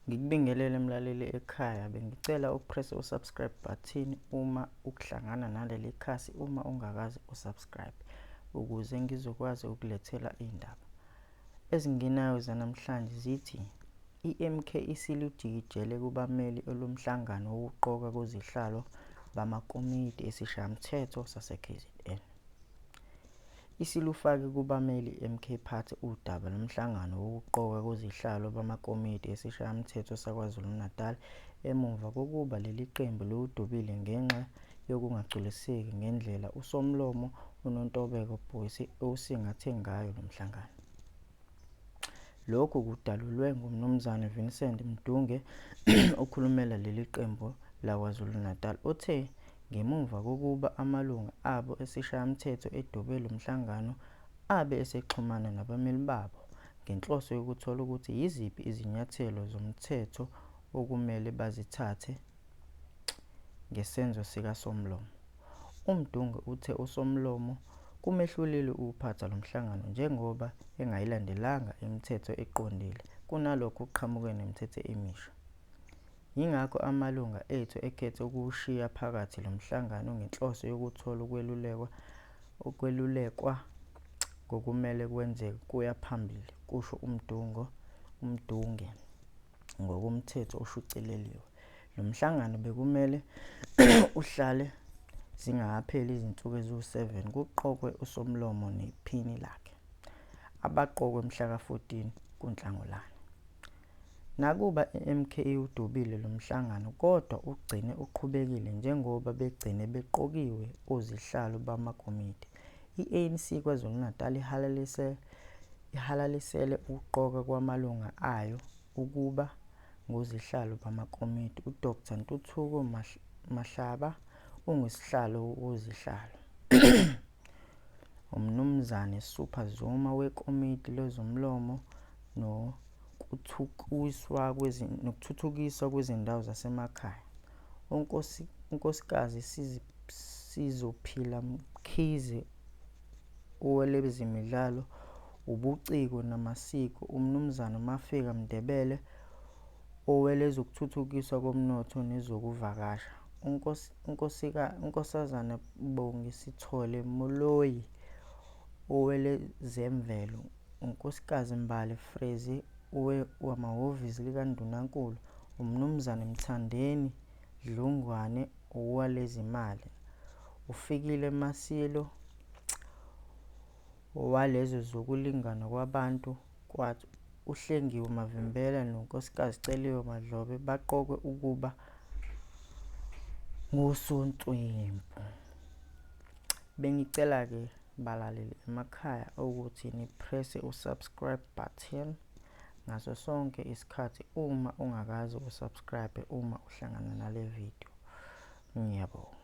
Ngikubingelele mlaleli ekhaya, bengicela upresse u-subscribe button uma ukuhlangana naleli khasi uma ungakaze usubscribe ukuze ngizokwazi ukulethela iy'ndaba. Ezingenayo zanamhlanje zithi i-MK isilujikijele kubameli olumhlangano wokuqokwa kozihlalo bamakomidi esiShayamthetho sase-KZN. Isilufake kubameli i-MK Party udaba lomhlangano wokuqokwa kozihlalo bamakomidi esiShayamthetho saKwaZulu-Natal emuva kokuba leli qembu liwudubile ngenxa yokungagculiseki ngendlela uSomlomo uNontobeko Boyce ewusingathe ngayo lo mhlangano. Lokhu kudalulwe nguMnumzane Vincent Mdunge okhulumela leli qembu laKwaZulu-Natal othe ngemuva kokuba amalungu abo esiShayamthetho edube lo mhlangano abe esexhumana nabameli babo ngenhloso yokuthola ukuthi yiziphi izinyathelo zomthetho okumele bazithathe ngesenzo sikaSomlomo. UMdunge uthe uSomlomo kumehlulile ukuphatha lo mhlangano njengoba engayilandelanga imithetho eqondile kunalokho uqhamuke nemithetho emisha. Yingakho amalunga ethu ekhethe ukuwushiya phakathi lo mhlangano ngenhloso yokuthola ukwelulekwa ngokumele kwenzeke kuya phambili, kusho uMdunge ngokomthetho oshicileliwe. Lo mhlangano bekumele uhlale zingakapheli izinsuku eziwu-7 kuqokwe uSomlomo nephini lakhe, abaqokwe mhlaka-14 kuNhlangulana. Nakuba i-MK iwudubile lo mhlangano kodwa ugcine uqhubekile njengoba begcine beqokiwe ozihlalo bamakomidi. I-ANC KwaZulu-Natal ihalalisele ukuqokwa kwamalungu ayo ukuba ngozihlalo bamakomidi. UDr Ntuthuko Mahlaba ungusihlalo wozihlalo. UMnumzane Super Zuma wekomidi lezomlomo nokuthuthukiswa kwezindawo zasemakhaya. UNkosikazi Sizophila Mkhize owelezemidlalo, ubuciko namasiko, uMnumzane Mafika Mndebele owelezokuthuthukiswa komnotho nezokuvakasha, uNkosazana Bongi Sithole-Moloi owelezemvelo, uNkosikazi Mbali Frazee owamahhovisi likaNdunankulu, uMnumzane Mthandeni Dlungwane owelezimali, uFikile Masilo owalezokulingana kwabantu kwathi uHlengiwe Mavimbela noNkosikazi Celiwe Madlobe baqokwe ukuba ngosotswebhu. Bengicela-ke balaleli emakhaya ukuthi nipresse u-subscribe button ngaso sonke isikhathi uma ungakaze usubscribe uma uhlangana nale video. Ngiyabonga.